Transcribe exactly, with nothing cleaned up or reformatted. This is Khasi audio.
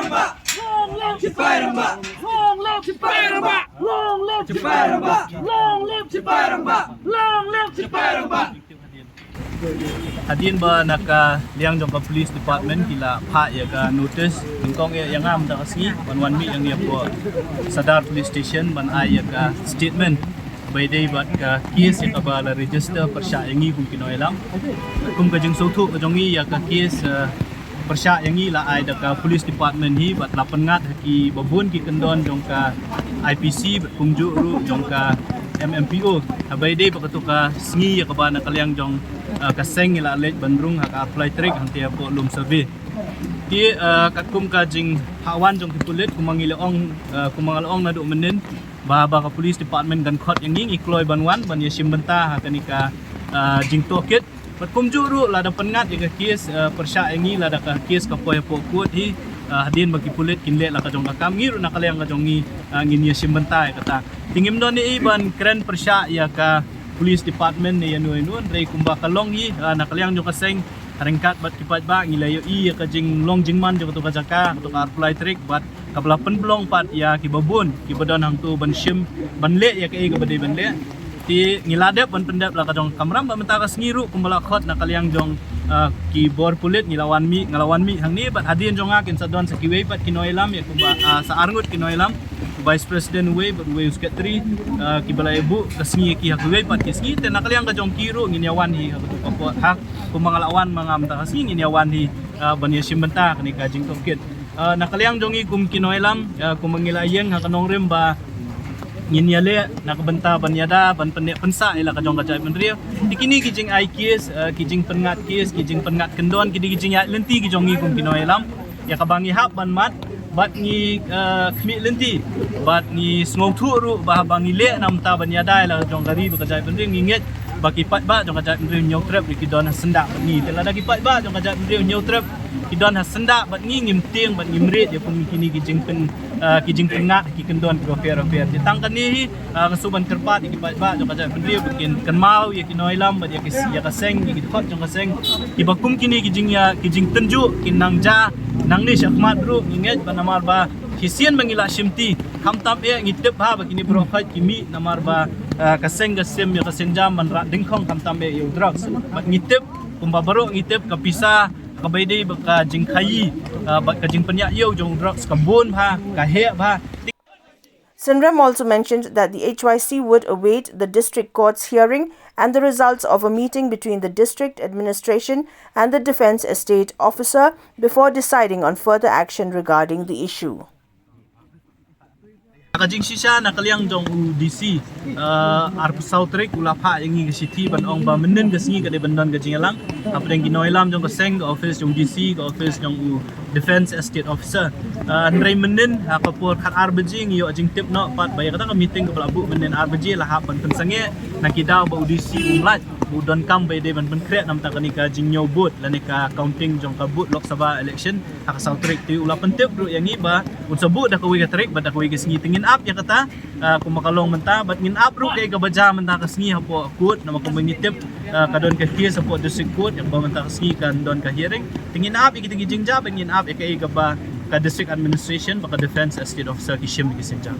Rangbah! Long live Shipai Rangbah! Long live Shipai Rangbah! Long live Shipai Rangbah! Long live Shipai Rangbah! Long live Shipai Rangbah! Hadien ba na ka liang jong ka police department ki la phah ïa ka notice, nyngkong ïa, ïa nga mynta ka sngi ban wan mih ïa ngi hapoh Sadar Police Station ban ai ïa ka statement ba ïadei bad ka case ïa kaba la register pyrshah ïa ngi kum ki nongïalam. Kum ka jingsngewthuh ka jong ngi, ïa ka case, eh, pyrshah ïa ngi la ai da ka police department hi bad la pynngat ha kiba bun ki kyndon jong ka I P C bad kumjuh ruh jong ka M M P O. Haba ïadei bad kato ka sngi ïa kaba na ka liang jong, eh, ka seng ngi la leit ban rung ha ka arphew lai tarik hangtei hapoh Lum Survey. Te, eh, katkum ka jingwan jong ki pulit, kumba ngi la ong, eh, kumba nga la ong naduh mynnin, ba, ba ka police department kan khot ïa ngi, ngi kloi ban wan ban ïashim bynta ha kane ka, ah, jingtohkit. Bad kumjuh ruh lada pynngat ïa ka case, ah, pyrshah ïa ngi, lada ka case ka poi hapoh court hi, ah, hadien ba ki pulit kin leh la ka jong ka kam, ngi ruh na ka liang ka jong ngi, ah, ngin ïashim bynta ïa kata. Te ngim don ei ei ban kren pyrshah ïa ka police department ne ïano ïano, hynrei kumba ka long hi, ah, na ka liang jong ka seng, ryngkat bad ki paidbah ngi la ïohi ïa ka jinglong jingman jong kato ka jaka, kato ka arphew lai tarik, bad kaba la pynlong pat ïa kiba bun kiba don hangto ban shim, ban leh ïa kaei kaba dei ban leh. Te ngi la dep ban pyndep la ka jong ka kamram, bad mynta ka sngi ruh kumba la khot na ka liang jong, ah, ki bor pulit, ngi la wan mih, nga la wan mih hangne, bad hadien jong nga kin sa don sa kiwei pat ki nongïalam, ïa kumba, ah, sa arngut ki nongïalam, u vice president uwei bad uwei u secretary, ah, kiba la ïabuh ka sngi ïa ki ha kiwei pat ki sngi. Te na ka liang ka jong ki ruh ngin ïawan hi ha kato ka por, ha kumba nga la wan ma nga mynta ka sngi, ngin ïawan hi, ah, ban ïashim bynta kane ka jingtohkit. Ah, na ka liang jong ngi kum ki nongïalam, ah, kumba ngi la ïeng ha ka nongrim ba ngin ïaleh na ka bynta ban ïada ban pynneh pynsah ïa la ka jong ka jaitbynriew. Te kine ki jingai case, ah, ki jingpynngat case, ki jingpynngat kyndon, ki dei ki jingïaid lynti ki jong ngi kum ki nongïalam, ïa kaba ngi hap ban mad bad ngi, ah, khmih lynti bad ngi sngewthuh ruh ba haba ngi leh na ka bynta ban ïada ïa la ka jong ka ri bad ka jaitbynriew, ngi ngeit ba ki paidbah jong ka jaitbynriew Hynñiewtrep ruh ki don ha syndah bad ngi. Te lada ki paidbah jong ka jaitbynriew Hynñiewtrep ki don ha syndah bad ngi, ngim tieng bad ngim rit ïa kum kine ki jingpyn, ah, ki jingpynngat ki kyndon kiba pher bapher. Te tang kane hi, ah, nga shu ban kyrpad ïa ki paidbah jong ka jaitbynriew ba kin kynmaw ïa ki nongïalam bad ïa ki, ïa ka seng, ïa ki dkhot jong ka seng, kiba kum kine ki jing, ah, ki jingtynjuh kin nang jia nangne shakhmat ruh, ngi ngeit ba namar ba shisien ba ngi la shimti, khamtam eh ngi tip bha ba kine baroh khoit ki mih namar ba, ah, ka seng ka sim ïa ka sienjam ban rah dyngkhong, khamtam eh ïa u drugs. Bad ngi tip, kumba baroh ngi tip, ka pisa kaba ïadei bad ka jingkhaïi, ah, bad ka jingpynïaid ïew jong u drugs ka bun bha, ka heh bha. Synrem also mentioned that the H Y C would await the district court's hearing and the results of a meeting between the district administration and the Defence Estate Officer before deciding on further action regarding the issue. Ka jingshisha na ka liang jong u D C, eh, arphew saw tarik u la phah ïa ngi ka shithi ban ong ba mynnin ka sngi ka dei ban don ka jingïalang hapdeng ki nongïalam jong ka seng, ka office jong D C, ka office jong u Defence Estate Officer. Eh, hynrei mynnin ha ka por khat ar baje ngi ïoh jingtip noh pat ba ïa kata ka meeting kaba la buh mynnin ar baje la hap ban pynsangeh na ki daw ba u D C um lait, u donkam ba ïadei ban pynkhreh na ka bynta kane ka jingñiew vote lane ka counting jong ka vote Lok Sabha election ha ka saw tarik. Te u la pyntip ruh ïa ngi ba un sa buh da kawei ka tarik bad da kawei ka sngi. Te ngin ap ïa kata, ah, kumba ka long mynta, bad ngin ap ruh kaei kaba jia mynta ka sngi hapoh court, namar kumba ngi tip, ah, ka don ka case hapoh district court ïa kaba mynta ka sngi kan don ka hearing. Te ngin ap ïa kita ki jingjia bad ngin ap ïa kaei kaba ka district administration bad ka Defence Estate Officer ki shim ki sienjam.